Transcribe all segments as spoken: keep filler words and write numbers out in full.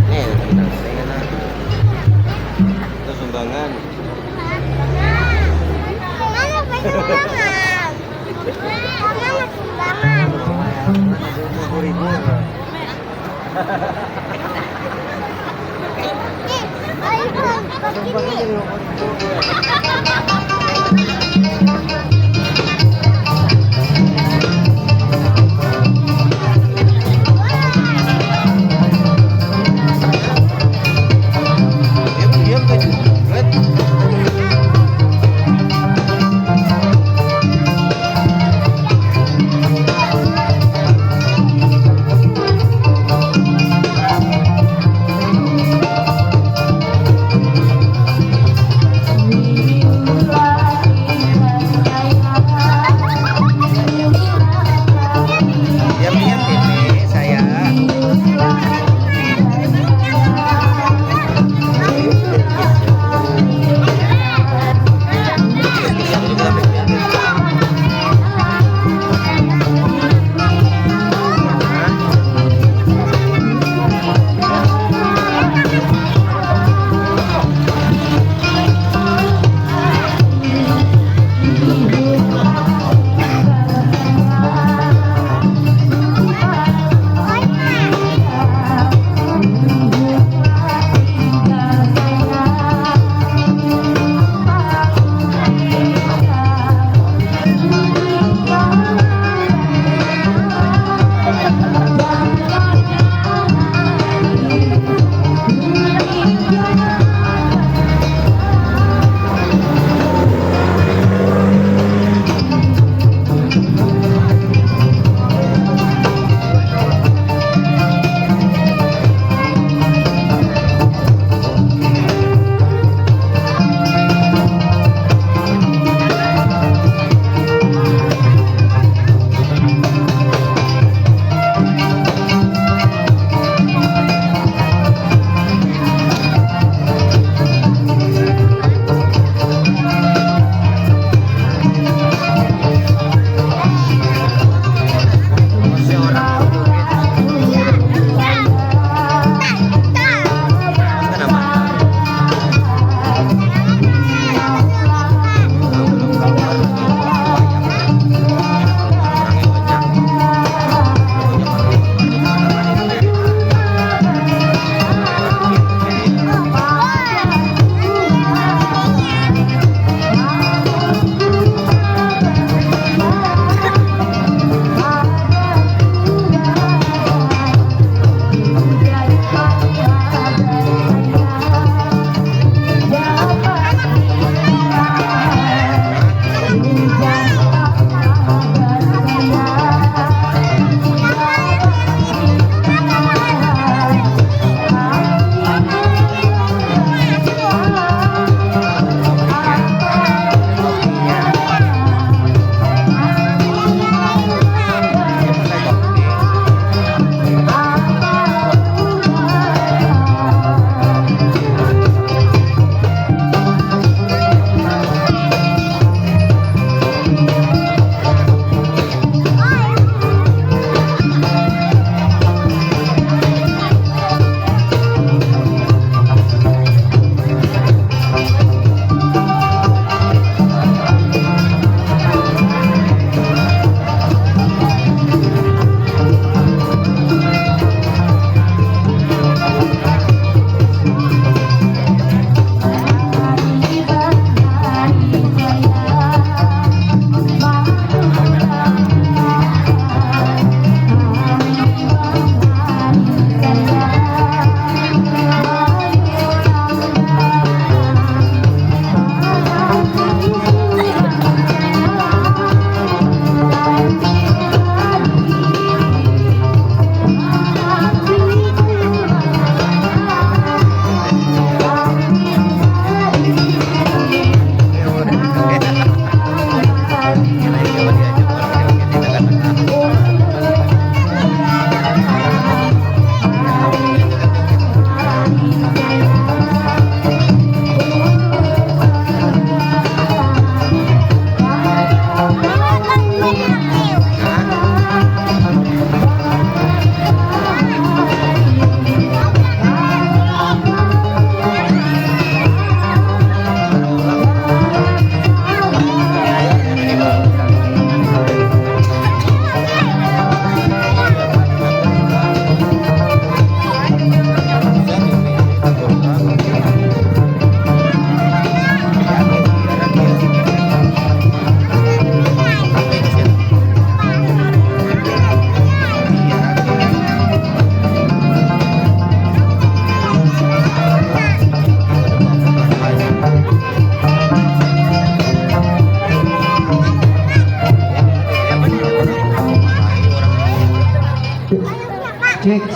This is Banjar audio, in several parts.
Nih, ada sumbangan. Itu sumbangan. Mana sumbangan? Mana sumbangan? Lima puluh ribu.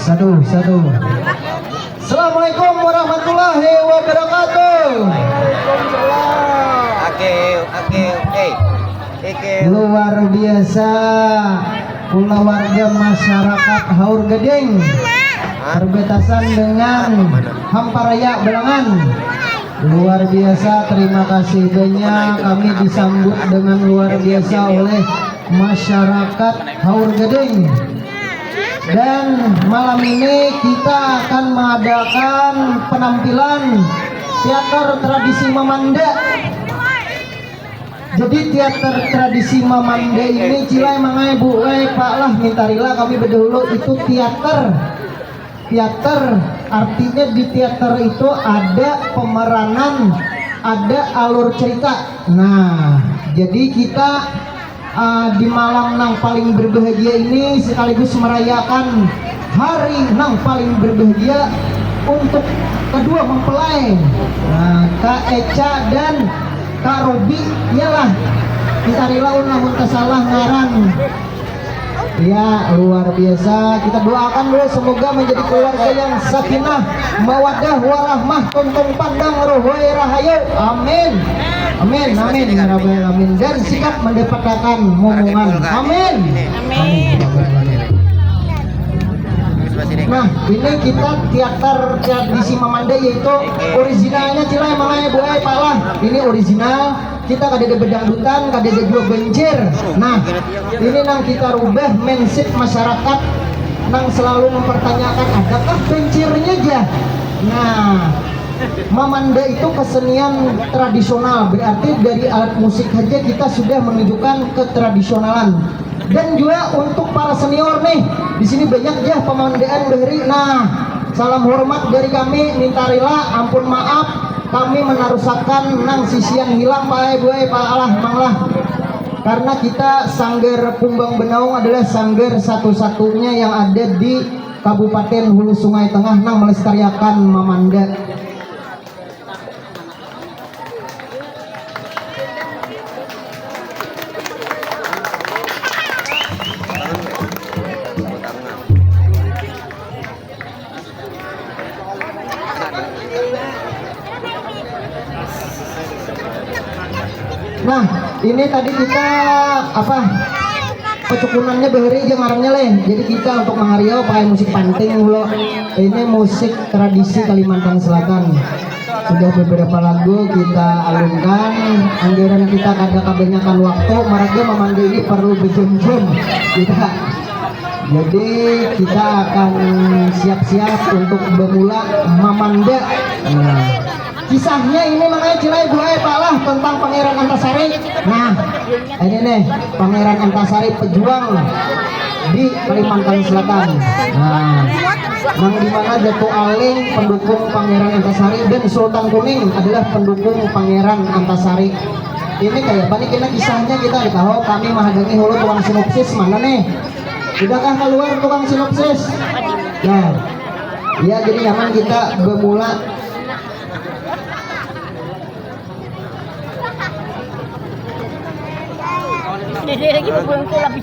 Satu, satu. Assalamualaikum warahmatullahi wabarakatuh. Oke, oke, oke. Oke. Luar biasa, kulawarga masyarakat Haur Gading, perbatasan dengan Hamparaya Belangan. Luar biasa, terima kasih banyak. Kami disambut dengan luar biasa oleh masyarakat Haur Gading. Dan malam ini kita akan mengadakan penampilan teater tradisi Mamanda. Jadi teater tradisi Mamanda ini, cilai mangai buai pak lah, minta rila kami bedahulu itu teater. Teater, artinya di teater itu ada pemeranan, ada alur cerita. Nah, jadi kita uh, di malam nang paling berbahagia ini sekaligus merayakan hari nang paling berbahagia untuk kedua mempelai, nah, Kak Eca dan Kak Robi, iyalah, minta rila un lamun tasalah ngaran. Ya, luar biasa. Kita doakan dulu semoga menjadi keluarga yang sakinah, mawadah, warahmah, tuntung pandang, ruhoi rahayu. Amin. Amin, amin, ya rabbal alamin. Dan sikap mendapatkan momongan. Amin. Amin. Amin. Nah, ini kita teater tradisi Mamanda, yaitu originalnya, cilai mangai buai palah. Ini original. Kita kadada bedangdutan, kadada jua bencir. Nah, ini nang kita rubah mindset masyarakat nang selalu mempertanyakan, adakah bencirnya ja? Nah, Mamanda itu kesenian tradisional, berarti dari alat musik saja kita sudah menunjukkan ketradisionalan. Dan juga untuk para senior nih, di sini banyak ja pemandaan bahari. Nah, salam hormat dari kami, minta rila, ampun maaf, kami menarusakan nang sisian hilang, pae buai, paalah, manglah. Karena kita Sanggar Kumbang Benaung adalah sanggar satu-satunya yang ada di Kabupaten Hulu Sungai Tengah nang melestariakan Mamanda. Nah, ini tadi kita apa, pecukunannya bahari aja ngarannya leh. Jadi kita untuk mangariau pakai musik panting dulu. Ini musik tradisi Kalimantan Selatan. Sudah beberapa lagu kita alunkan, anggaran kita kada kebanyakan waktu, maraga Mamanda ini perlu berjam-jam. Kita, jadi kita akan siap-siap untuk bermula Mamanda. Nah, kisahnya ini mengenai cilai buai palah tentang Pangeran Antasari. Nah, ini nih, Pangeran Antasari pejuang di Kalimantan Selatan. Nah, nang dimana Datu Aling pendukung Pangeran Antasari dan Sultan Kuning adalah pendukung Pangeran Antasari. Ini kayak apa nih, kena kisahnya kita nggak tahu. Kami menghadangi hulu tukang sinopsis mana nih? Sudahkah keluar tukang sinopsis? Nah, ya, jadi nyaman kita bermula. Dede lagi pulang ke lebih.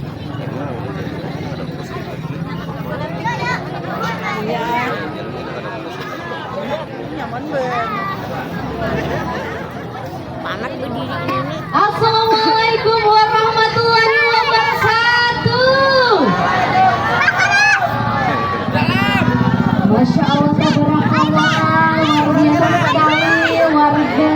Iya. Nyaman banget. Panas berdiri ini. Assalamualaikum warahmatullahi wabarakatuh. Masya Allah, tabarakallah, luar biasa sekali warga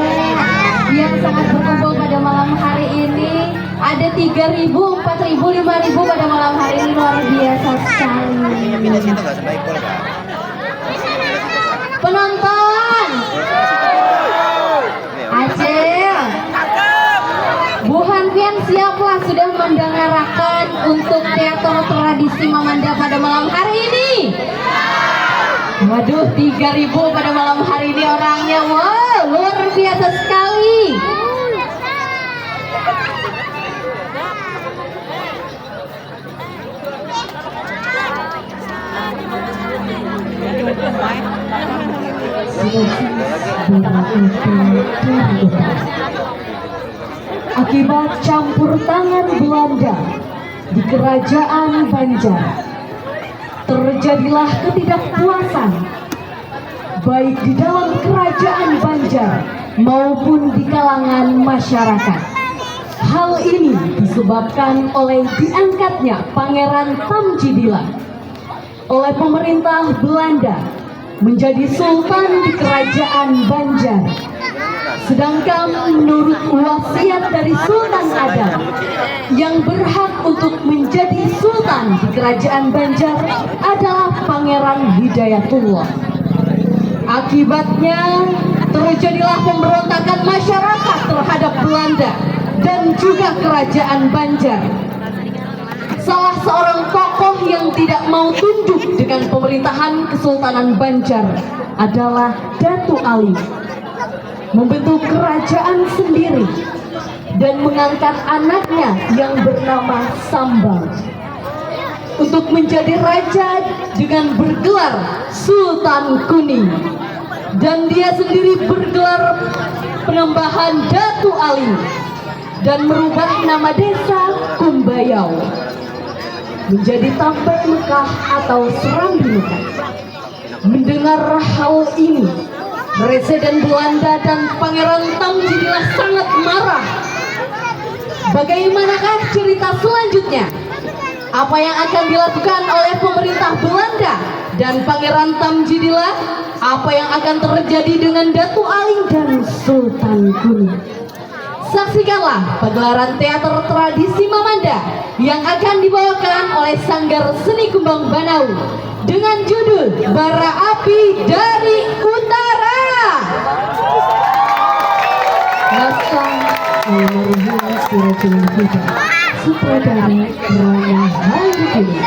yang sangat berkumpul pada malam hari ini. Ada tiga ribu, empat ribu, lima ribu pada malam hari ini, luar biasa sekali. Penonton, Acil, buhan pian siaplah sudah mendengarakan untuk teater tradisi Mamanda pada malam hari ini. Waduh, tiga ribu pada malam hari ini orangnya. Wow, luar biasa sekali. Akibat campur tangan Belanda di Kerajaan Banjar, Terjadilah ketidakpuasan, baik di dalam kerajaan Banjar maupun di kalangan masyarakat. Hal ini disebabkan oleh diangkatnya Pangeran Tamjidillah oleh pemerintah Belanda menjadi sultan di kerajaan Banjar. Sedangkan menurut wasiat dari Sultan Adam, yang berhak untuk menjadi sultan di kerajaan Banjar adalah Pangeran Hidayatullah. Akibatnya, terjadilah pemberontakan masyarakat terhadap Belanda dan juga kerajaan Banjar. Salah seorang tokoh yang tidak mau tunduk dengan pemerintahan Kesultanan Banjar adalah Datu Ali, membentuk kerajaan sendiri dan mengangkat anaknya yang bernama Sambang untuk menjadi raja dengan bergelar Sultan Kuning, dan dia sendiri bergelar penambahan Datu Ali dan merubah nama desa Kumbayau menjadi Tambai Mekah atau Serambi Mekah. Mendengar hal ini, Presiden Belanda dan Pangeran Tamjidillah sangat marah. Bagaimanakah cerita selanjutnya? Apa yang akan dilakukan oleh pemerintah Belanda dan Pangeran Tamjidillah? Apa yang akan terjadi dengan Datu Aling dan Sultan Kuning? Saksikanlah pagelaran teater tradisi Mamanda yang akan dibawakan oleh Sanggar Seni Kumbang Banau dengan judul Bara Api dari Utara. Naskah almarhum Sirajul Huda, sutradara Rama Halukini.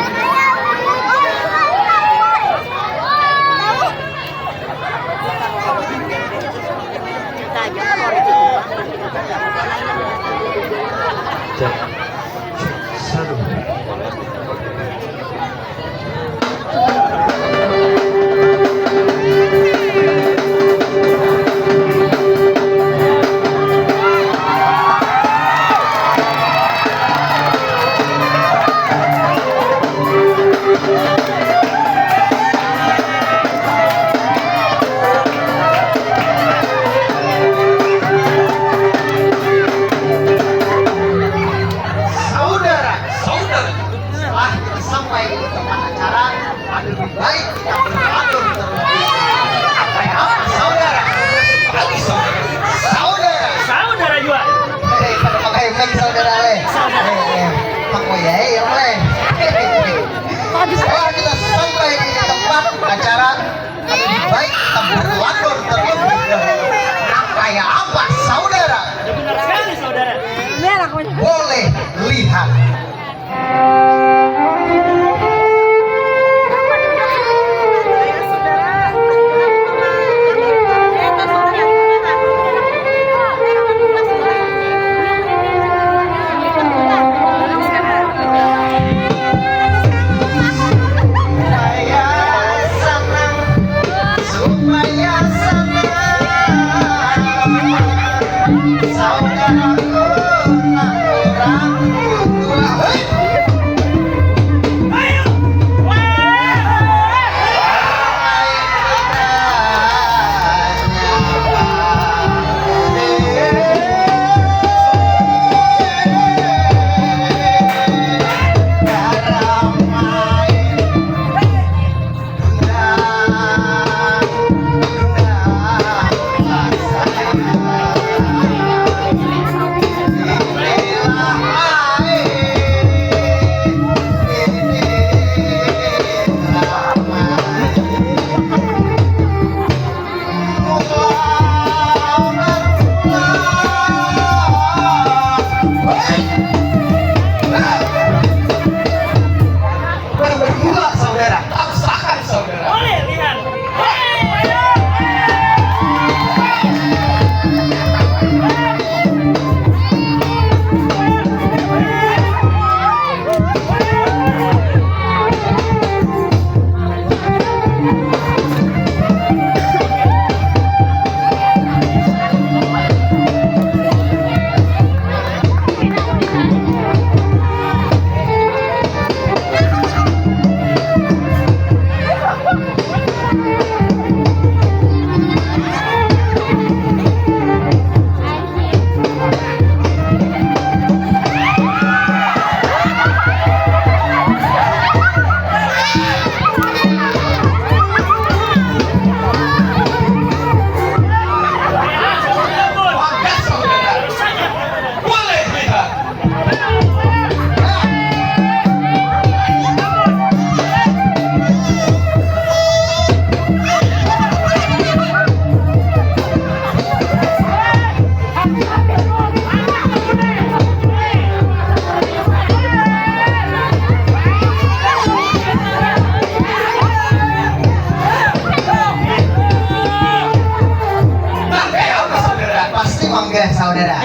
Oke, saudara.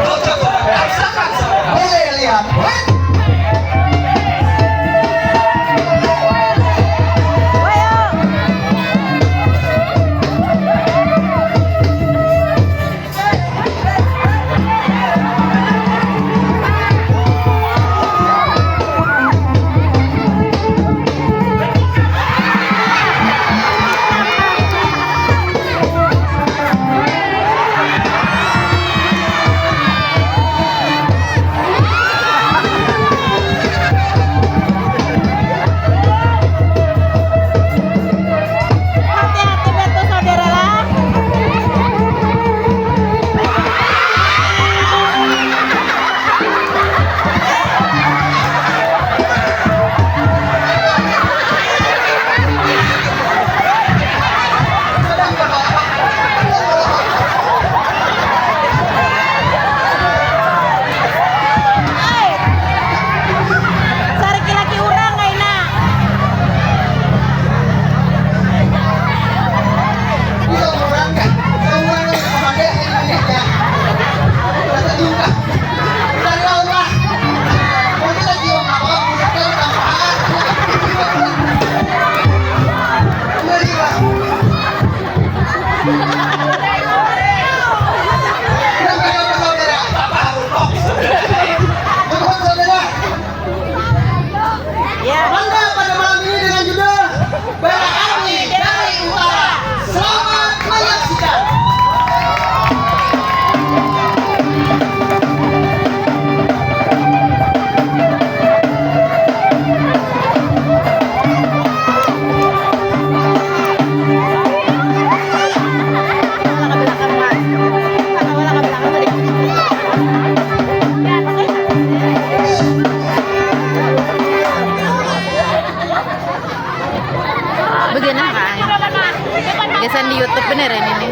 Cocok, saudara. Rasakan, saudara. Boleh lihat. Wait. Hati-hati betul saudara lah. Sariki laki urang kaina. Bisa urang kan? Urang yang kemana ini ya? Rasa juga. Dari Allah. Mungkin lagi apa? Mungkin lagi apa? Mari, Pak. Saudara. Saudara. Ya. Mangga pada malam ini dengan judul Baraapi dari Utara. Selamat menyaksikan. Begini kan. Biasanya di YouTube bener ini nih.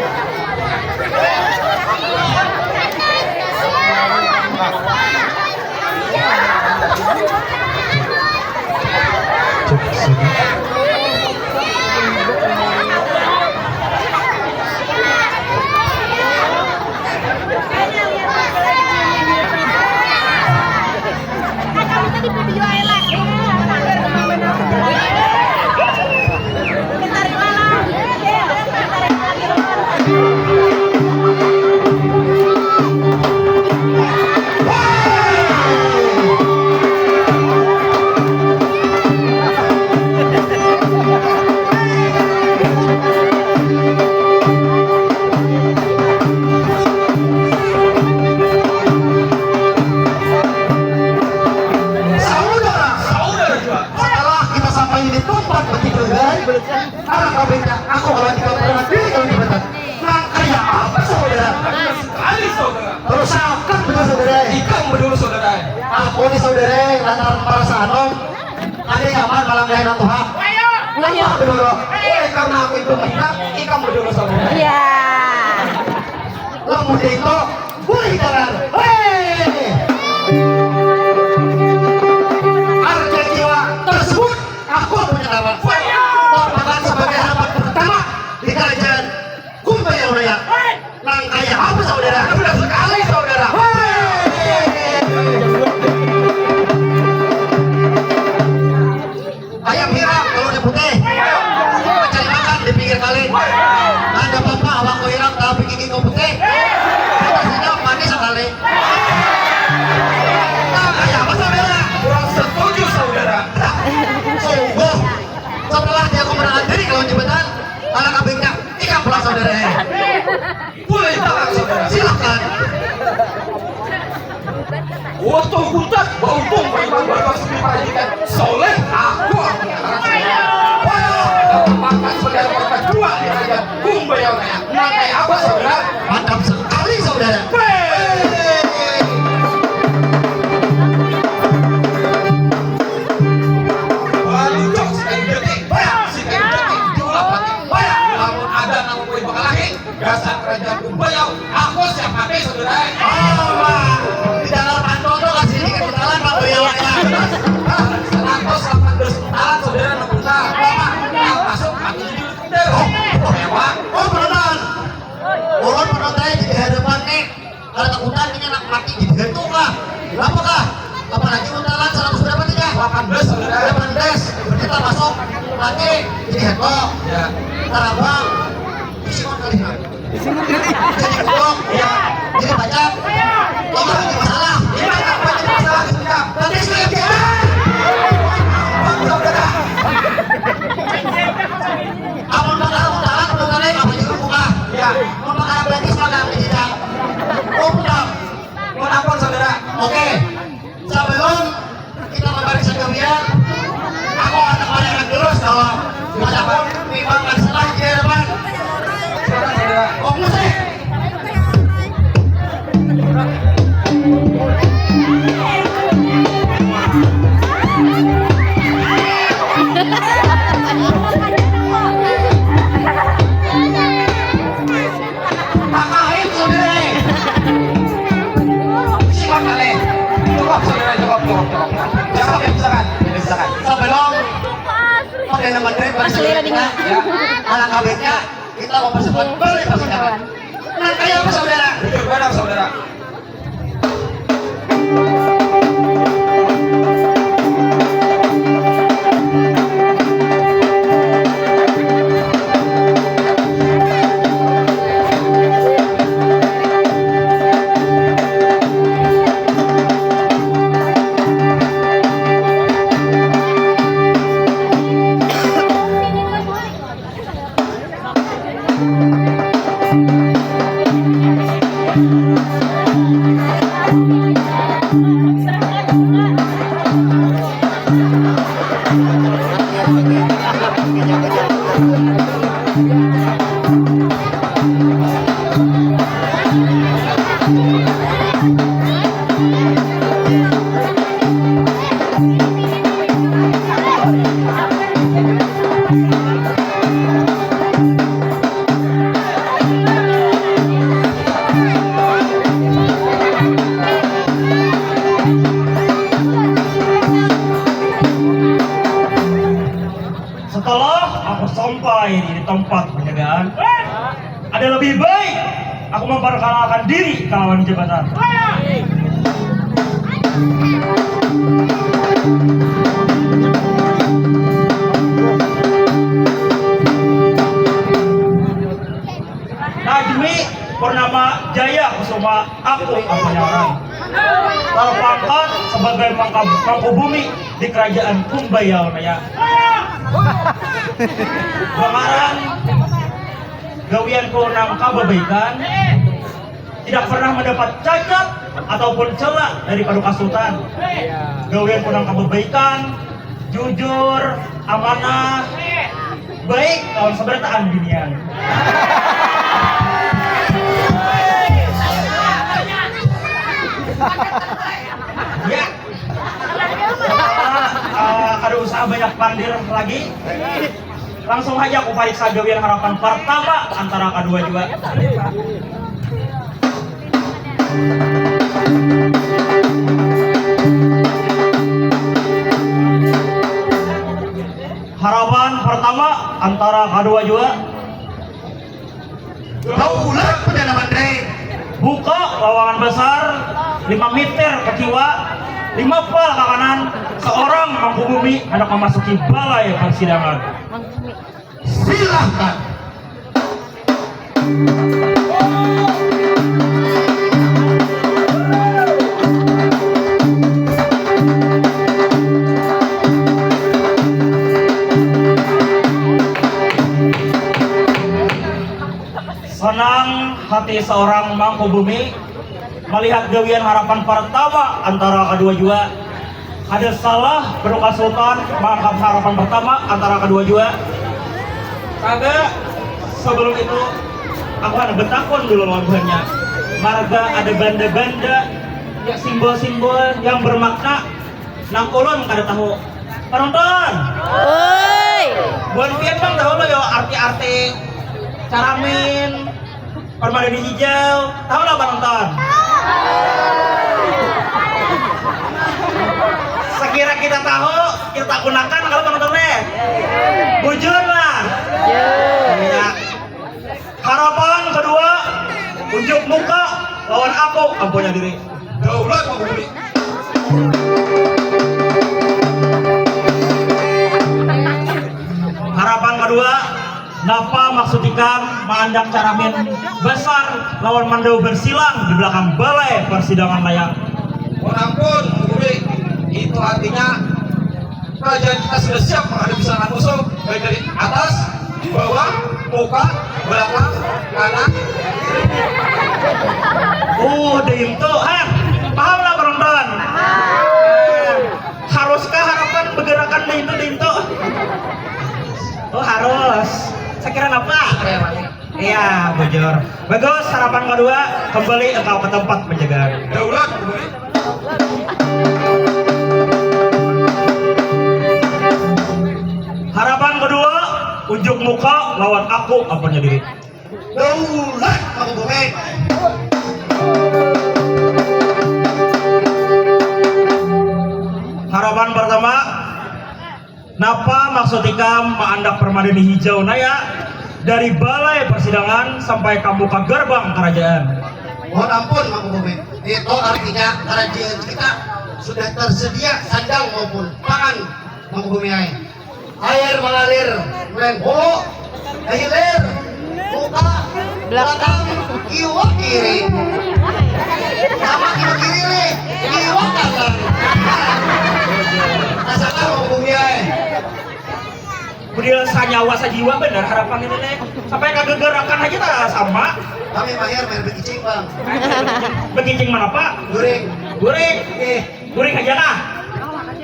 Saudara, saudara jua. Setelah kita sampai di tempat begitu, kan? Anak kambingnya, aku kalau tidak pernah diri kalau jabatan. Nang kaya apa, saudara? Benar sekali, saudara. Terus cakap betul, saudara. Ikam betul, saudara. Aku nih, saudara, lantaran perasaan om. Ada nyaman malam lain atau hak. Ayo. Ayo. Apa betul, om? Eh, karena aku itu menghina, ikam betul, saudara. Iya. Lamun itu, boleh jalan. Hei! Harga jiwa tersebut, aku punya nama. Merupakan sebagai harapan pertama di kerajaan Kumbaya Raya. Nang kaya apa, saudara? Benar sekali, saudara. Hei! Ayam hirang, telurnya putih. Mencari makan di pinggir kali. Ada papa, awak kau hirang, tapi gigi kau putih. Kita senyum manis sekali. Nah, kaya apa, saudara? Kurang setuju, saudara. Sungguh. Setelah dia aku menahan diri kalau jabatan, anak kambingnya, ikam pulang, saudara. Boleh tangan, saudara. Silakan. Waktu hutan bautung memang berkos di pajikan soleh, aku akan anak saya. Walau dapat makan saudara, makan dua di raja Kumbaya Raya. Nang kaya apa, saudara? Mantap sekali, saudara. Hei! Balucok si kayu jati, si kayu jati diulah pati. Lamun ada nang mau bakalahi, dasar kerajaan Kumbaya, aku siap mati, saudara. Oh, Pak. Di dalam pantun tuh kasih dikit kenalan, Pak Boya, Pak, ya. Seratus delapan belas putaran, saudara, enam putaran. Bapak, yang masuk, mati judul kuda. Oh, oh, ya, Pak. Oh, penonton. Ulun penonton di hadapan nih. Oh, ya. Tarabang. Isi kau kali, ha? Jadi kebok, ya. Jadi pacak. Kau mah jadi masalah. Ini apa jadi masalah sebentar? Tapi sudah biasa. Ampun, saudara. Amun bakal utara, kebutuhannya apa juru buka? Ya. Mun bakal berarti semangat digital. Oh, bukan. Mun ampun, saudara. Oke. Sebelum kita membaris gawian, aku akan kembali dulu, kalau ada pun memang masalah di hadapan. Silakan, saudara. Oh, musik. Makain, saudara. Simak, ale. Cukup, saudara, cukup, cukup, cukup. Cukup, ya, silakan. Ya, silakan. Sebelum Perdana Menteri Bangsa Selera Indonesia, ya, alangkah baiknya kita mempercepat balik persidangan. Nah, kayak apa, saudara? Jujur benar, saudara. Setelah aku sampai di tempat penjagaan, ada lebih baik aku memperkenalkan diri ke lawan jabatan. Najmi Purnama Jaya Kusuma, aku amunnya ngaran. Terpangkat sebagai mangka-, mangku bumi di kerajaan Kumbaya, naya. Bangaran gawianku nang kababaikan, tidak pernah mendapat cacat ataupun cela dari Paduka Sultan. Gawianku nang kababaikan, jujur, amanah, baik lawan sabarataan binian. Ya. Ah, kada usah banyak pandir lagi. Langsung haja aku pariksa gawian harapan pertama antara kadua jua. Harapan pertama antara kadua jua. Daulat Perdana Menteri. Buka lawangan besar lima meter ke kiwa, lima pal ke kanan, seorang mangku bumi hendak memasuki balai persidangan. Silahkan. Senang hati seorang mangku bumi malihat gawian harapan pertama antara kadua jua. Kada salah Paduka Sultan mangangkat harapan pertama antara kadua jua. Kada, sebelum itu, aku handak batakun dulu lawan buhannya. Marga ada banda-banda, ya, simbol-simbol yang bermakna nang ulun kada tahu. Panonton! Oi! Buhan pian pang tahu lo yo arti-arti caramin, permadani hijau, tahu lah panonton? Sekira kita tahu, kita tak gunakan kalau panonton deh. Bujur lah. Ya. Harapan kedua, unjuk muka lawan aku, ampunya diri. Daulat mangku bumi. Harapan kedua, Napa maksud ikam maandak caramin basar lawan mandau bersilang di belakang balai persidangan layang? Mun ampun, Guru, itu artinya kerajaan kita sudah siap menghadapi serangan musuh, baik dari atas, bawah, muka, belakang, kanan. Oh, dintu, hah? Paham lah penonton? Haruskah harapan bergerakan dintu, dintu? Oh, harus. Sekira apa? Iya, bujur. Bagus, harapan kedua, kembali engkau ke tempat penjagaan. Daulat. Harapan kedua, unjuk muka lawan aku, apanya diri. Daulat, aku bumi. Harapan pertama, napa maksud ikam maandak permadani hijau naya dari balai persidangan sampai ka muka gerbang kerajaan? Mohon ampun, Mangku Bumi. Itu artinya kerajaan kita sudah tersedia sandang maupun pangan, Mangku Bumi ai. Air mengalir, menghulo, hilir, muka, belakang, kiwa kiri. Sama kiwa kiri nih, kiwa kanan. Rasakan, Mangku Bumi ai. Budil sanyawa sajiwa benar harapan ini nih. Sampai kagegerakan aja tak sama. Kami mahir main bekicing, Bang. Bekicing mana, Pak? Guring. Guring. Eh, guring aja kah?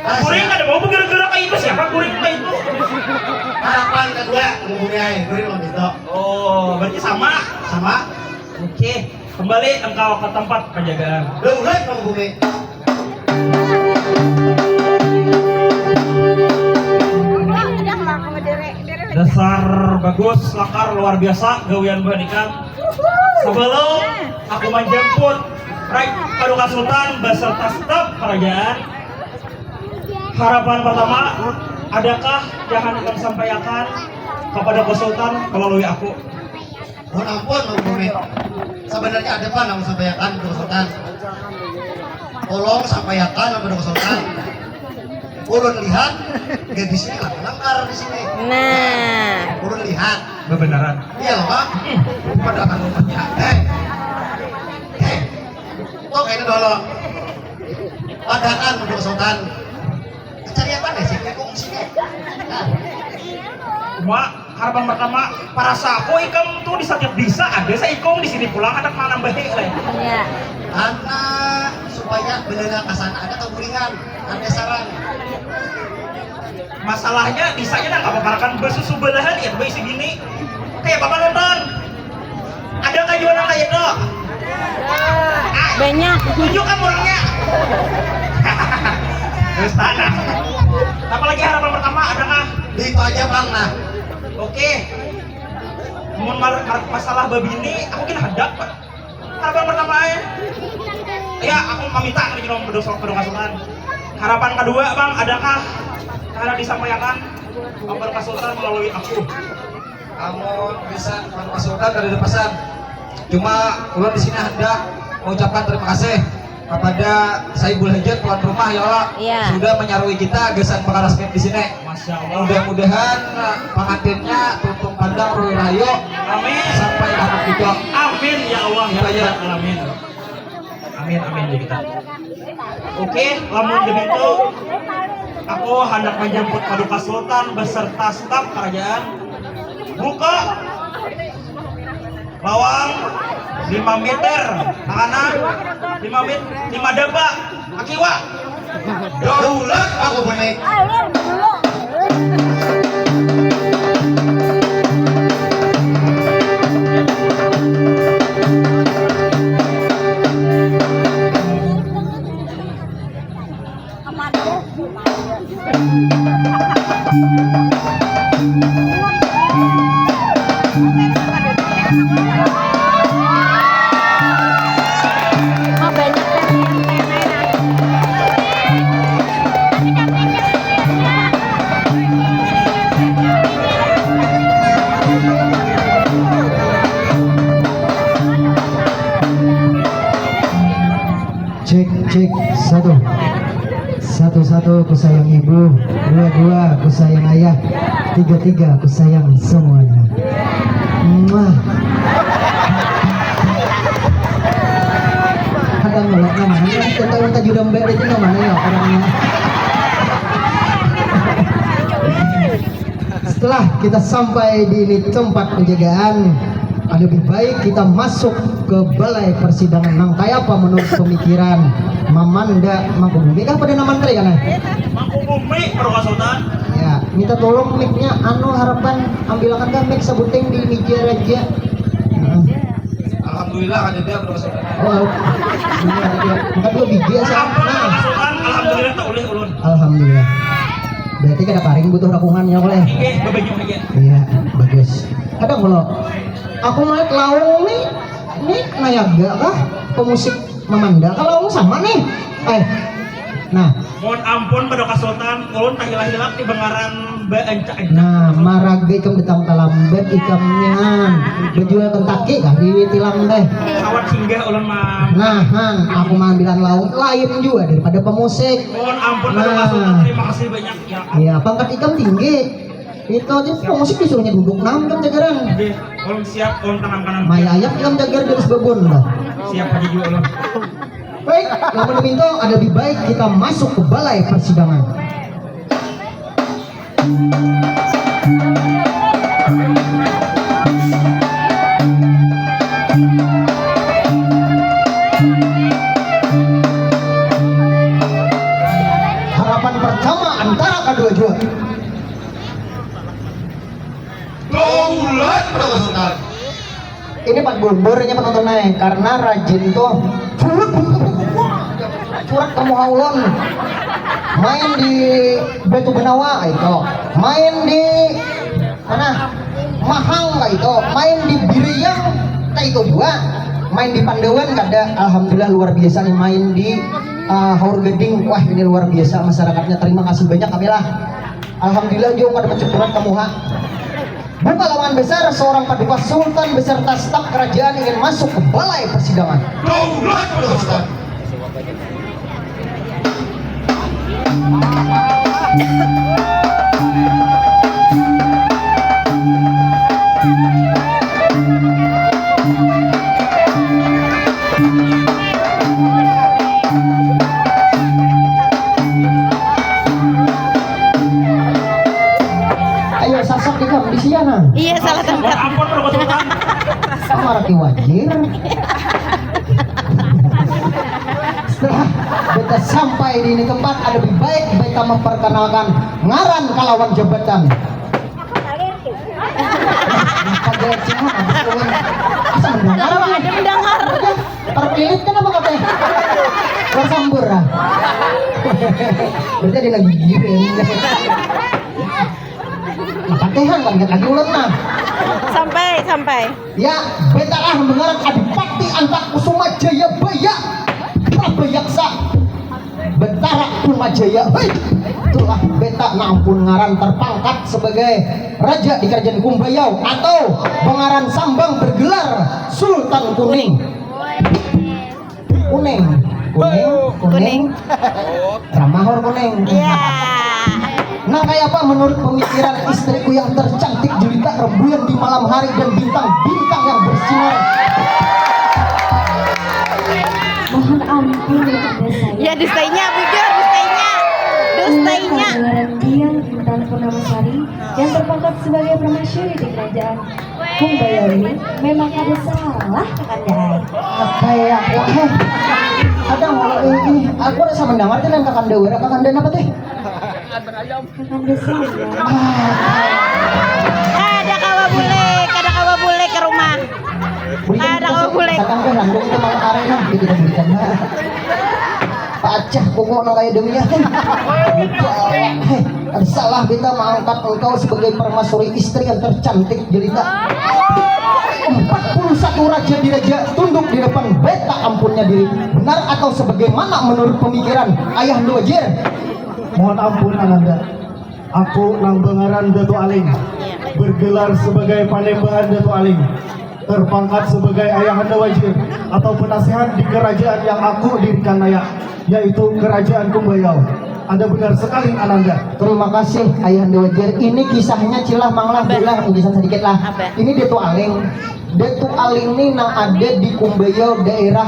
Ah, guring siap. Ada mau bergerak-gerak kayak itu, siapa guring kayak itu? Harapan kedua, Mangku Bumi ai. Guring mau gitu. Oh, berarti sama. Sama. Oke. Kembali engkau ke tempat penjagaan. Daulat, Mangku Bumi. Dasar bagus, lakar luar biasa gawian buhan ikam. Sebelum aku menjemput Raih Paduka Sultan beserta staf kerajaan, harapan pertama, adakah yang hendak kami sampaikan kepada Paduka Sultan melalui aku? Mohon ampun, Mangku Bumi. Sebenarnya ada pan nang sampaikan, Paduka Sultan. Tolong sampaikan, Paduka Sultan. Ulun lihat gadis ini lama langkar di sini. Nah. Ulun lihat. Bebenaran. Iya loh, Pak. Pada akan lumpatnya. Hei. Hei. Tuh, ini dulu. Padakan, Paduka Sultan. Cari apa nih sih? Ikung sini. Nah. Cuma harapan pertama, parasa aku ikam tuh di setiap desa ada saikung, di sini pulang ada manambahi lah. Iya. Karena supaya belala ke sana ada keguringan, ada sarang. Masalahnya disanya nang kapaparakan besusu belahan ya, baisi bini. Kayak apa nonton? Ada kah jua nang kaya itu? Banyak. Tunjuk kan orangnya. Terus tanah. Apa lagi harapan pertama? Ada kah? Itu aja, Bang, nah. Oke. Mun mar-, mar-, masalah babini, aku kira hadap, Pak. Harapan pertama ya. Ya, aku meminta nih, Bang, berdosa, berdosa Sultan. Harapan kedua, Bang, adakah yang disampaikan Bapak Sultan melalui aku? Amun bisa, Pak Sultan kada ada pesan. Cuma ulun di sini hendak mengucapkan terima kasih kepada Saibul Hajat, tuan rumah, ya Allah, iya, sudah menyarui kita gasan bakaraspek di sini. Masya Allah. Mudah-mudahan, eh, pengantinnya tuntung pandang rui rayu. Amin. Sampai anak cucu. Amin ya Allah ya Rabbal Alamin. Amin, amin ya kita. Oke, lamun begitu, aku hendak menjemput Paduka Sultan beserta staf kerajaan. Buka lawang lima meter, tanah lima meter, lima dapa, akiwa. Daulat aku bumi. Cek, cek, satu. Satu, satu, ku sayang ibu. Dua, dua, ku sayang ayah. Tiga, tiga, ku sayang semuanya. Ada ngelok namanya, kita minta judam bed itu namanya ya orangnya. Setelah kita sampai di ini tempat penjagaan, lebih baik kita masuk ke balai persidangan. Nang kaya apa menurut pemikiran Mamanda Mangkubumi kah pada nama menteri kan? Mangkubumi, Pak Sultan. Ya, minta tolong mic-nya, anu, harapan ambilakan kah mic sabuting di meja raja. Heeh. Alhamdulillah ada dia, Pak Sultan. Oh, iya, iya. Bukan dua biji ya, Sal? Ampun, nah. Pak Sultan, alhamdulillah tak ulih ulun. Alhamdulillah. Berarti kada paring butuh rakungan ya, boleh? Iya, babanyak aja. Iya, bagus. Kadang kalau aku melihat laung nih, ini nayaga kah? Pemusik Mamanda. Kalau laung sama nih. Eh, nah. Mohon ampun pada Pak Sultan, ulun tahilah-hilah di bangaran baancak-ancak. Nah, maraga ikam datang talambat ikam nyan. Bajual Kentucky kah di tilam teh? Awak singgah ulun mah. Nah, han, aku maambilan laung lain juga daripada pemusik. Mohon ampun pada Pak Sultan, nah. Terima kasih banyak ya. Iya, pangkat ikam tinggi. Itu aja pemusik disuruhnya duduk nang ikam jagaran. Oke, ulun siap, ulun tanam kanan. Maya ayak ikam jagar garis babon dah. Siap aja juga ulun. Baik, lamun begitu ada lebih baik kita masuk ke balai persidangan. Harapan pertama antara kedua juara. Daulat Pak Sultan. Ini pat bulbur ini penontonnya karena rajin tuh curat kamu haulon main di Batu Benawa itu, main di mana Mahang kayak itu, main di Biriang kayak itu juga, main di Pandawan kada. Alhamdulillah luar biasa nih main di uh, Haur Gading. Wah, ini luar biasa masyarakatnya, terima kasih banyak kami lah. Alhamdulillah juga kada mencukuran kamu ha. Buka lawangan besar, seorang paduka sultan beserta staf kerajaan ingin masuk ke balai persidangan. Daulat Sultan. Ayo sasak ikam di sian nah. Iya, salah tempat. Ampun, Pak Sultan. Sama raki wajir. Setelah kita sampai di ini tempat, ada lebih baik kita memperkenalkan ngaran kalawan jabatan. Apa dia cuma habis ulun. Asa mendengar apa? Ada mendengar. Terpilit kan apa katanya? Bersambur ah. Berarti ada lagi gigirin. Nah, patehan kan lagi ulun nah. Sampai, sampai. Ya, beta ah mengaran Adipati Antak Kusuma Jaya Baya. Prabayaksa. Betara Kumajaya. Hei, itulah beta nang ampun ngaran terpangkat sebagai raja di kerajaan Kumbayau atau pengaran sambang bergelar Sultan Kuning. Kuning. Kuning. Kuning. Ramahor kuning. Iya. Nah, kayak apa menurut pemikiran istriku yang tercantik jelita rembulan di malam hari dan bintang-bintang yang bersinar? Mohon ampun ya kepada saya. Ya dustainya, bujur dustainya. Dustainya. Keluaran Dian Intan Purnama Sari yang terpangkat sebagai permasyuri di kerajaan Kumbayawi memang kada salah kakanda ai. Apa ya? Wah, eh. Kadang kalau ini aku rasa mendengar tuh kakanda wara kakanda apa teh? Kakanda salah. Ah, Kada kawa bulik, kada kawa bulik ke rumah. Kada kawa bulik. Kadang teh landung itu malah karena kita berikan. Pacah pokok nang kaya demikian. Hei, ada salah beta mengangkat engkau sebagai permasyuri istri yang tercantik jelita. Empat puluh satu raja diraja tunduk di depan beta ampunnya diri. Benar atau sebagaimana menurut pemikiran ayah Wajir? Mohon ampun Ananda. Aku nang bangaran Datu Aling, bergelar sebagai Panembahan Datu Aling, terpangkat sebagai Ayahanda Wajir atau penasihat di kerajaan yang aku dirikan naya, yaitu Kerajaan Kumbayau. Ada benar sekali, Ananda. Terima kasih, Ayahanda Wajir. Ini kisahnya cilah manglah, Abah. Bilang ujisan sedikit lah. Abah. Ini Datu Aling. Datu Aling ini nang ada di Kumbayau, daerah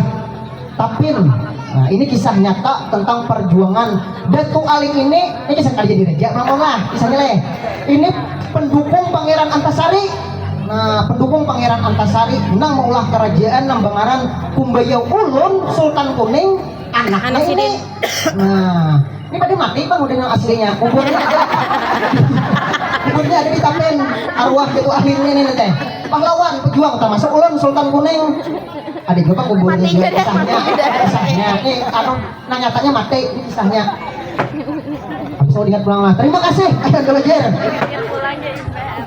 Tapin. Nah, ini kisah nyata tentang perjuangan Datu Aling ini. Ini kisah kali jadi raja, manglah kisahnya leh. Ini pendukung Pangeran Antasari. Nah, pendukung Pangeran Antasari nang maulah kerajaan nang bangaran Kumbayau. Ulun Sultan Kuning, anaknya ini. Nah, ini pada mati, Bang, udah yang aslinya. Kuburnya ada. Kuburnya ada di Tapin. Arwah Datu Aling ini nanti. Pahlawan, pejuang, termasuk ulun Sultan Kuning. Ada juga kuburnya. Mati juga dia. Kisahnya. Kisahnya. Ini anu, nah, nyatanya mati, ini kisahnya. Habis mau diingat pulang lah. Terima kasih, Ayahanda Wajir.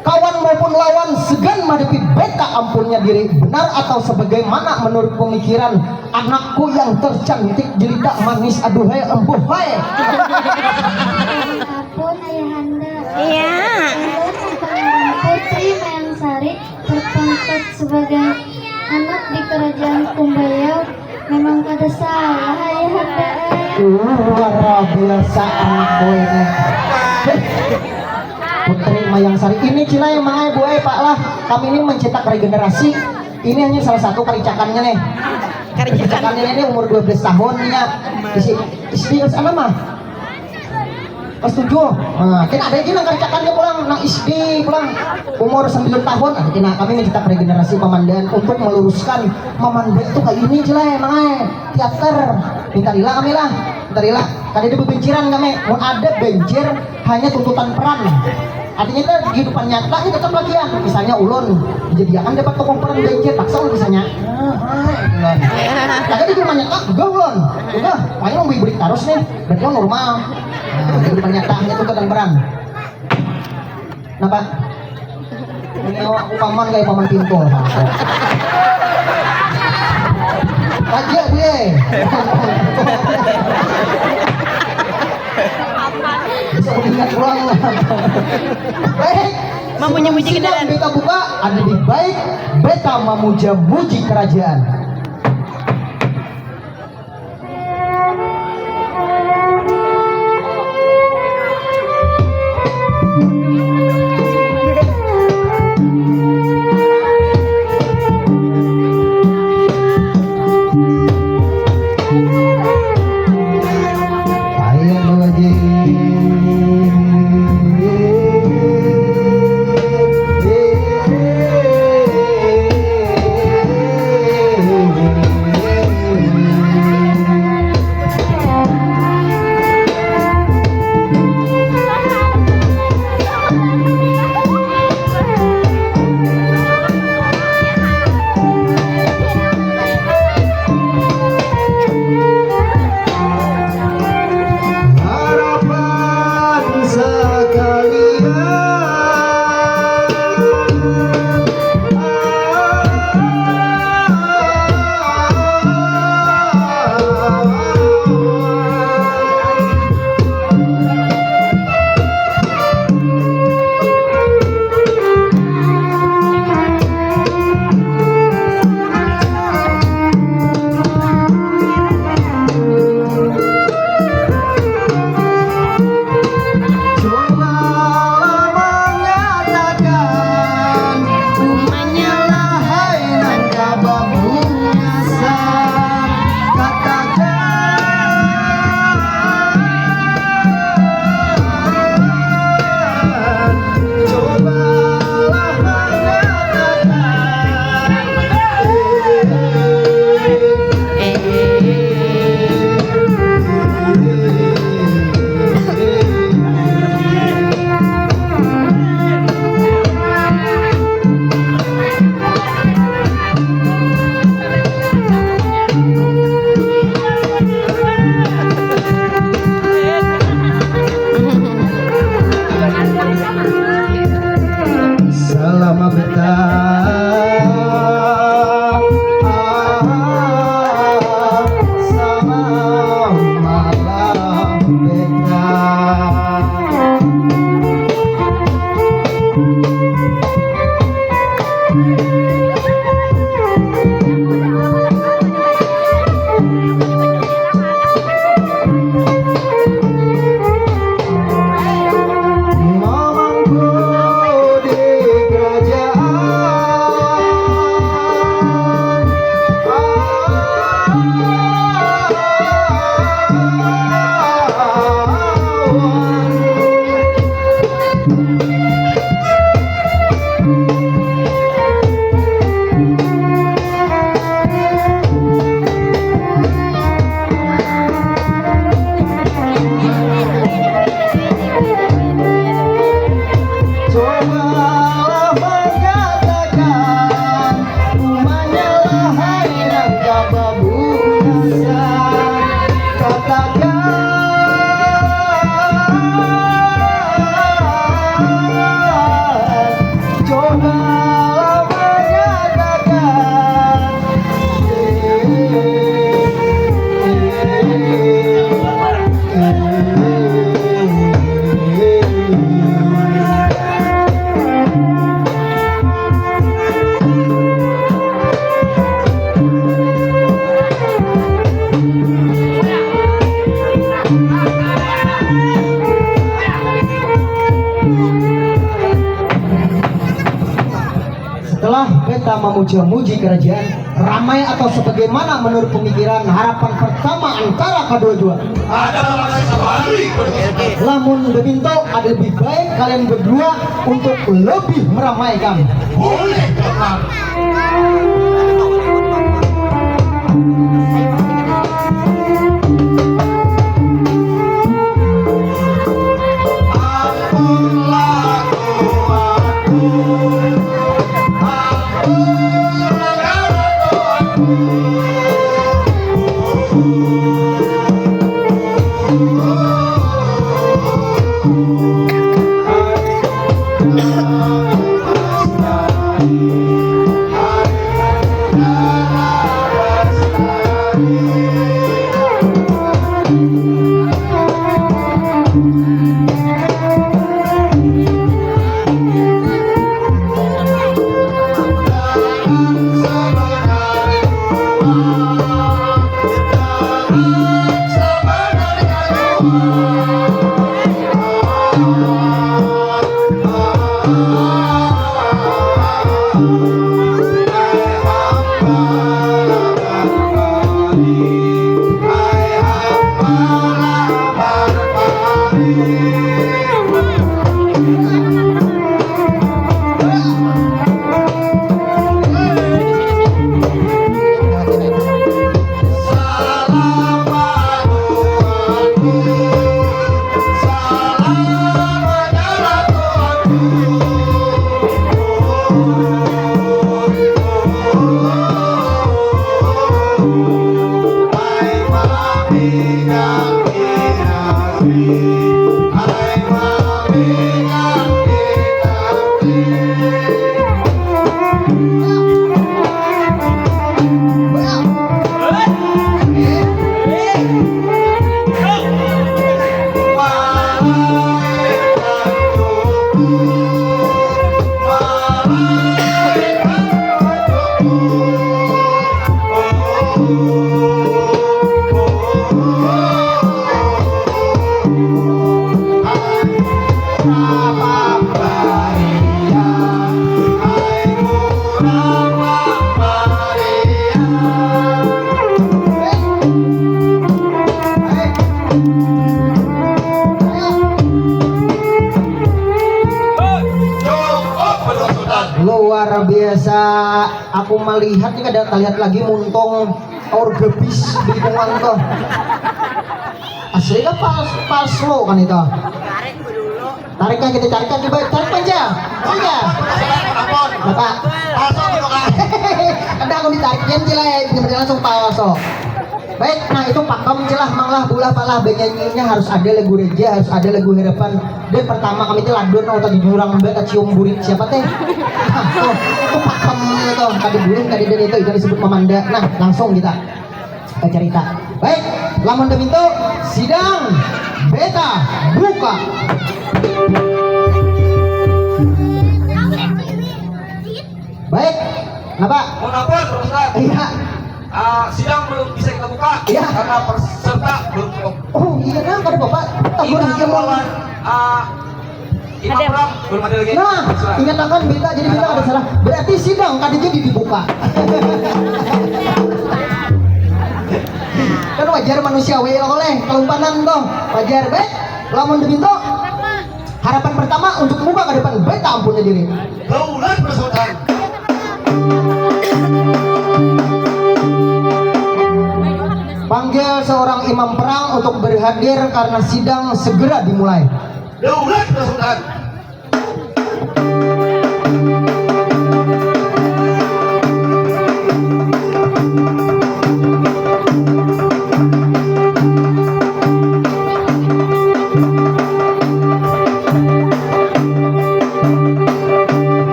Kawan maupun lawan segan menghadapi beta ampunnya diri. Benar atau sebagaimana menurut pemikiran anakku yang tercantik jelita manis, aduhai, empuhai. Ampun, Ayahanda. Iya. Ulun Putri Mayang Sari, terpangkat sebagai anak di kerajaan Kumbayau. Memang kada salah, Ayahanda. Luar biasa anak boy ini. Putri Mayang Sari. Ini cina yang mangai buai, Pak lah. Kami ini mencetak regenerasi. Ini hanya salah satu karicakannya nih. Karicakan. Karicakannya ini umur dua belas tahun ya. Isi isi di sana mah. Kelas tujuh. Nah, kita ada aja nang karicakannya pulang, nang S D pulang. Umur sembilan tahun, nah, kita, kami mencetak regenerasi pamandan untuk meluruskan mamanda itu kayak ini aja lah emang, eh. Teater. Minta rila kami lah. Minta rila. Kada ada bebenciran kami. Mun ada bencir, hanya tuntutan peran. Artinya itu kehidupan nyata kita tetap latihan. Misalnya ulun, jadi akan dapat tokoh peran bencir, paksa ulun misalnya. Ah, ah, ulun. Tapi di kehidupan nyata juga ulun. Udah, paling mau beri terus nih. Berarti normal. Nah, jadi kehidupan nyata hanya tuntutan peran. Kenapa? Ini awak aku paman kayak paman pintu. Aja gue. Bisa ingat pulang. Baik. Memuji-muji kendaraan. Beta buka, ada di baik. Beta memuja-muji kerajaan. Muja muji kerajaan ramai atau sebagaimana menurut pemikiran harapan pertama antara kedua-dua. Ada masih satu hari. Lamun beminto ada lebih baik kalian berdua untuk lebih meramaikan. Boleh, Dokter. Luar biasa. Aku melihat ni kada terlihat lagi muntung aur gabis di lingkungan tuh. Asli kan pas pas lo kan itu. Tarik kan kita carikan coba cari aja. Aja. Bapak. Ada aku ditarikin sih lah ya, langsung paso. Baik, nah itu pakem celah manglah bulah palah benyanyinya harus ada lagu reja, harus ada lagu harapan. Dan pertama kami itu ladon atau di jurang mbak cium burit siapa teh? Nah, tuh, itu pakem itu kada burit kada dan itu itu disebut memanda. Nah, langsung kita ke cerita. Baik, lamun demi itu sidang beta buka. Baik, kenapa? Mau lapor, Pak Ustaz? Iya. Ah, sidang belum bisa kita buka. Iya. Karena peserta belum cukup. Oh iya nah, kada apa-apa. Tagur kita aja mau lawan ah, Imam Ada. Pram belum ada lagi. Nah, ingat akan berita jadi kita ada salah. Berarti sidang kada jadi dibuka. Kan wajar manusiawi lah oleh kelumpanan tuh. Wajar, baik. Lamun demi itu, harapan pertama untuk muka ke depan beta ampunnya diri. Daulat bersultan. Panggil seorang imam perang untuk berhadir karena sidang segera dimulai. Daulat bersultan.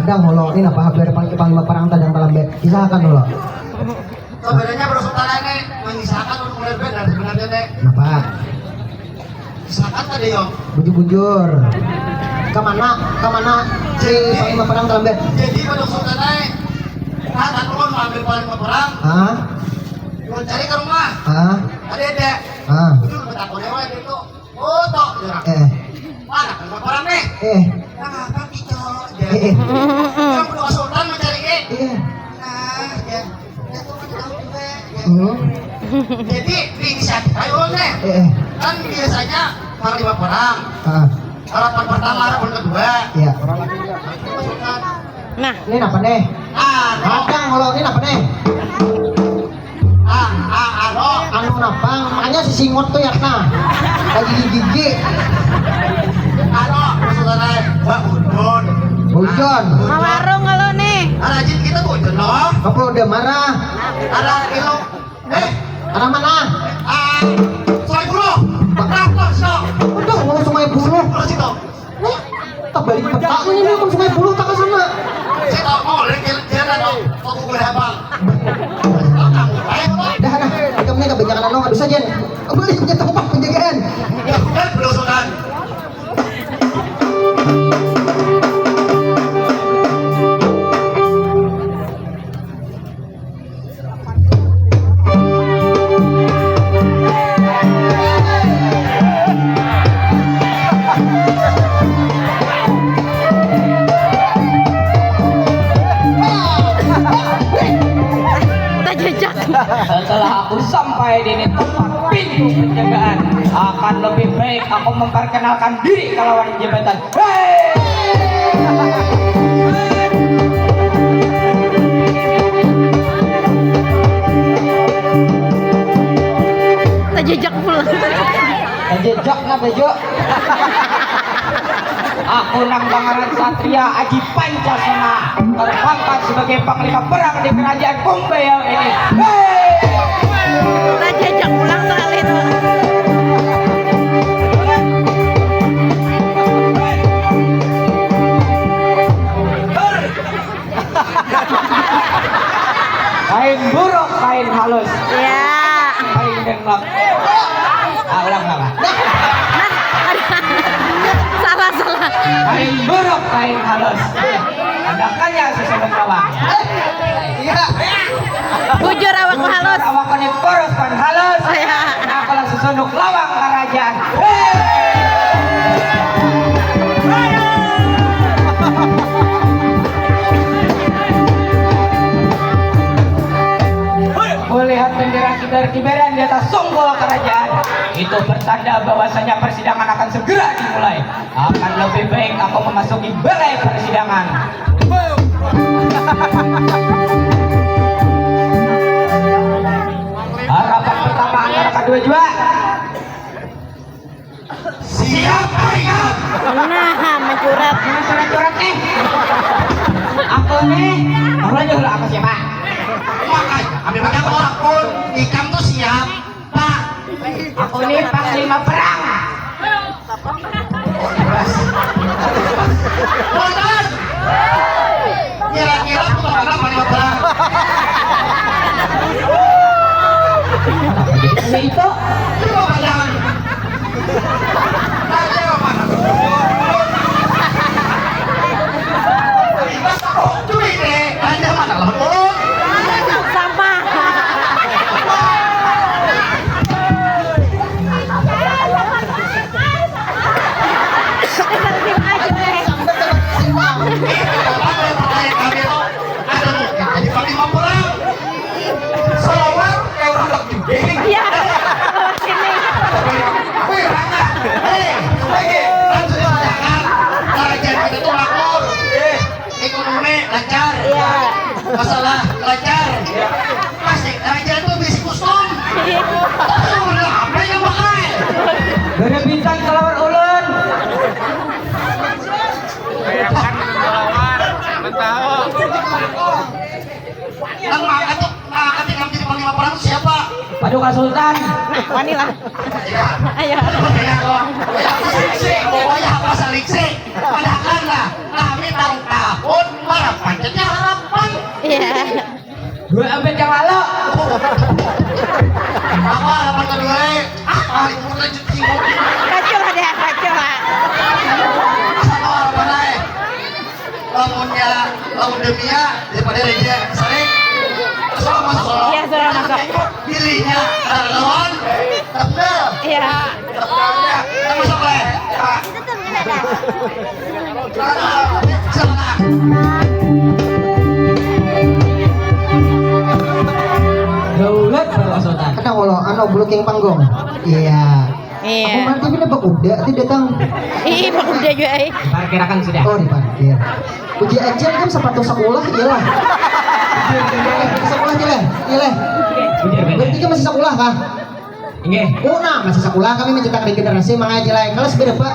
Ada ngolo ini apa habar pang panglima perang tadang talambat kisahkan dulu. Sebenarnya Rasulullah ini mengisahkan untuk mulai beda sebenarnya teh. Kenapa? Misalkan tadi yo. Bujur-bujur. Kemana? Kemana si panglima perang talambat? Jadi pada Sultan naik. Nah, kan ulun ambil panglima perang. Ah. Ulun cari ke rumah. Ah. Ada ada. Ah. Ulun bertakun ya itu. Oh, Foto, ya. Eh. Mana kan orang nih? Eh. Nah, kan itu aja. Eh, eh. Yang kedua Sultan mencari, eh. Iya. Nah, ya. Ya, tuh kan tahu juga, ya. Hmm. Jadi, diinisiatif aja ulun nih. Eh, eh. Kan biasanya panglima perang. Ah. Harapan pertama, harapan kedua. Iya. Nah. Ini apa nih? Ah, no. Kadang kalau ini apa nih? Ah, ah, ah, no. Anu napa? Makanya si singot tuh ya, nah. Lagi gigi. Anu, maksudnya, Mbak Bujun. Bujun. Mawarung kalau nih. Ah, rajin kita Bujun, loh. Apa udah marah? Ada ilok. Eh, arah mana? Ah, Sungai Buloh. Nah, nah, so. Aduh, mau Sungai Buloh. Buloh situ. Nih, terbalik peta ini, nih, ke Sungai Buloh, tak ke sana. Saya tahu, oh, lagi jalan, oh. Kok gue hafal? Dah, dah, ikam nih kebanyakan anu, aduh saja. Beli punya tempat penjagaan. Ya, bukan, belusukan. Tajajak. Setelah aku sampai di ini tempat pintu penjagaan, akan lebih baik aku memperkenalkan diri ke lawan jabatan. Tajajak pulang. Tajajak napa jo? Aku nang bangaran Satria Aji Pancasila, terpangkat sebagai panglima perang di kerajaan Kumbaya ini. Tajajak pulang sekali tuh. Kain buruk, kain halus. Ya. Kain denglak. Ah, ulang, ulang. Salah, salah. Kain buruk, kain halus. Adakannya sesunduk lawang. Iya. Bujur awak halus. Awak kuning kurus pan halus. Oh, iya. Nah, kalau sesunduk lawang kerajaan. Melihat bendera kibar-kibaran di atas sunggul kerajaan, itu pertanda bahwasanya persidangan akan segera dimulai. Akan lebih baik aku memasuki balai persidangan. Harapan pertama antara kedua jua. Siapa ya? Nah, mencurat. Mana surat-surat nih? Aku nih, aku aja dulu, aku siapa? Makanya kami pakai akun. Ikam tuh siapa? Aku nih panglima perang. Bosan. Kira-kira aku bakal apa nih, Bang? Ini itu. Coba bayangkan. Ada mana? Cuy, deh. Ada mana lawan ulun? Sama. Iya, kalau sini. Wih, Rangga. Hei, lagi. Kan sudah sadar. Kerajaan kita tuh makmur. Ekonomi lancar. Iya. Masalah lancar. Pasti aja tuh bisi kustum. Iya. Tapi udah apa yang bakal? Beda bintang kelawan ulun. Kayak bukan kelawan, mentau. Yang mangkat tuh, mangkat yang jadi panglima perang siapa? Paduka Sultan. Nah, wani lah. Ayo. Pokoknya apa saling sih? Padahal lah, kami tahu tahun para pancetnya harapan. Iya. Dua abad yang lalu. Apa harapan kedua? Ah, ah, itu lanjut sih. Kacau lah deh, kacau lah. Sama harapan lain. Lamunnya, lamun demia, daripada raja, sering. Suruh masuk, suruh. Iya, suruh masuk. Pilihnya, ada lawan. Tendel. Iya. Tendelnya. Masuk, Leh. Daulat berpasukan. Ada kalau anu, bulu king panggung. Iya. Aku Iya. mati, pindah bakuda ti datang. Ih, bakuda jua ai. Parkirakan sudah. Oh, diparkir. Uji aja kan sepatu sekolah, iyalah. Sekolah aja lah, iyalah. Ujar beda. Berarti kan masih sekolah kah? Inggih. Oh, nah, masih sekolah kami mencetak regenerasi, mangajil ai. Kelas berapa?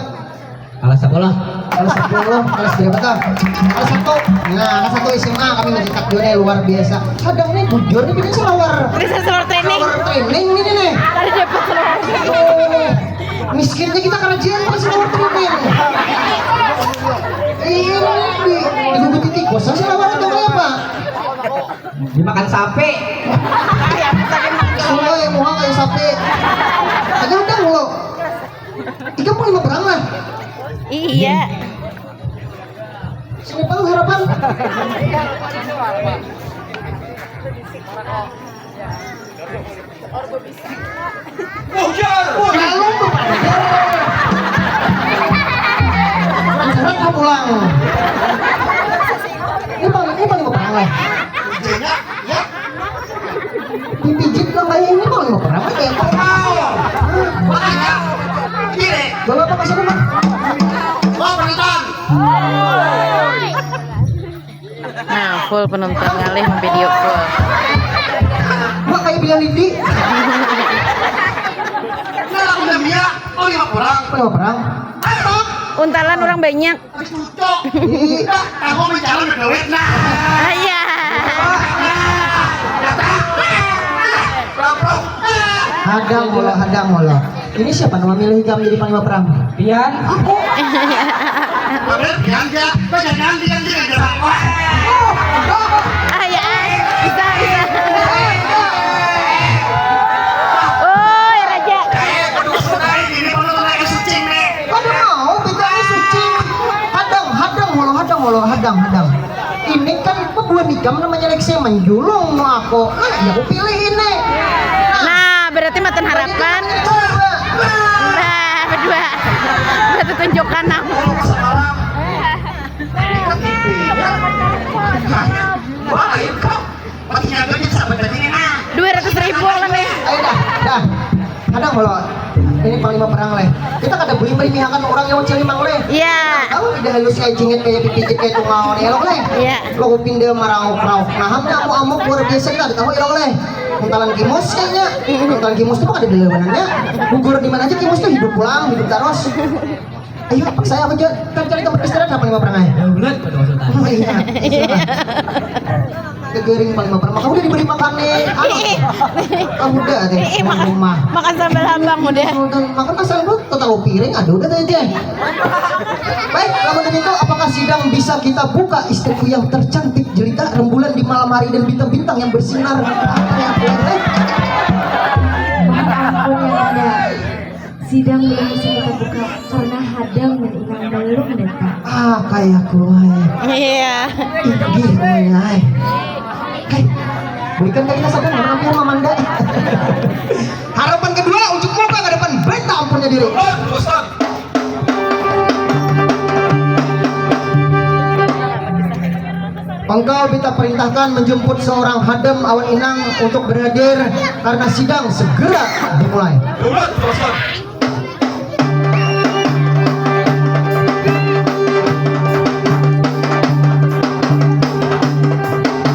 Kelas sepuluh. Kelas sepuluh, kelas berapa tuh? Kelas satu. Nah, kelas satu S M A kami mencetak juga nih, luar biasa. Kadang nih bujur nih, bikin selawar. Bisa selawar training. Selawar training ini nih. Ada dapat selawar. Oh, miskinnya kita kerajinan pas selawar training. Iya, di, di gugut tikus, selawar atau kayak apa? Dimakan sapi. Semua yang muha kayak sapi. Ada udah lo. Tiga puluh lima perang lah. Iya. Sini pang harapan. Bujur. Oh, lalu tuh, Pak. Lancaran kah pulang? Ini bang, ini bang mau pulang lah. Jadinya, ya. Dipijit nang kayak ini bang mau pulang aja. Wow. Makanya, gini. Bawa apa kasih teman? Oh, penonton. Nah, full penonton ngalih video full. Mak kayak bilang Didi. Nah, aku udah bilang, oh, lima orang. Lima orang. Untalan orang banyak. Tapi cocok. Ih. Aku mencalon duit nah. Ah, iya. Nah, datang. Nah, nah, nah. Lampau. Nah. Hadang molo, hadang molo. Ini siapa nama milih ikam jadi panglima perang? Pian. Aku. Bener, Pian, ya. Kok jangan Pian, Pian, Pian. Wah. Ah, ya. Bisa, bisa. Oi, Raja. Eh, aduh, sudah ini, ini perlu naik sucing nih. Kada mau, kita ini sucing. Hadang, hadang, molo, hadang, molo, hadang, hadang. Ini kan bubuhan ikam namanya Lexi menjulung no aku. Nah, ya aku pilih ini. Nah, berarti matan harapan. Nah, berdua. Berarti tunjukkan nah. Wah, ayo kau. Masih nyampe kita sahabat tadi nih, nah. Dua ratus ribu lah nih. Ayo dah, dah. Kadang kalau ini panglima perang leh. Kita kada boleh merimihakan orang yang cili mang leh. Iya. Tahu tidak halus kayak jingit kayak pipijit kayak tungau nih lo leh. Iya. Lo pindah marauk-rauk. Nah, hamnya amuk-amuk luar biasa kita ada tahu ya lo leh. Untalan kimus kayaknya. Untalan kimus tuh ada di lawanannya. Gugur di mana aja kimus tuh hidup pulang, hidup terus. Ayo, paksa aku aja. Kan cari tempat istirahat apa lima perang aja. Daulat pada maksudnya. Oh iya. Kegering paling baper. Maka udah diberi makan nih. Anu. Kamu udah deh. Ih, makan, rumah. Makan sambal habang udah. Sultan makan asal lu tahu piring, aduh udah aja. Baik, kalau begitu apakah sidang bisa kita buka istriku yang tercantik jelita rembulan di malam hari dan bintang-bintang yang bersinar? Apa yang boleh? Mohon ampun yang ada. Sidang belum bisa kita buka karena hadang dan inang belum datang. Ah, kayak gue. Iya. Inggih, gue, ay. Hei, berikan ke kita sadar, mana hampir mamanda. Harapan kedua, untuk muka ke depan, beta ampunnya diri. Oh, Ustaz. Engkau kita perintahkan menjemput seorang hadam awan inang untuk berhadir karena sidang segera dimulai. Ustaz.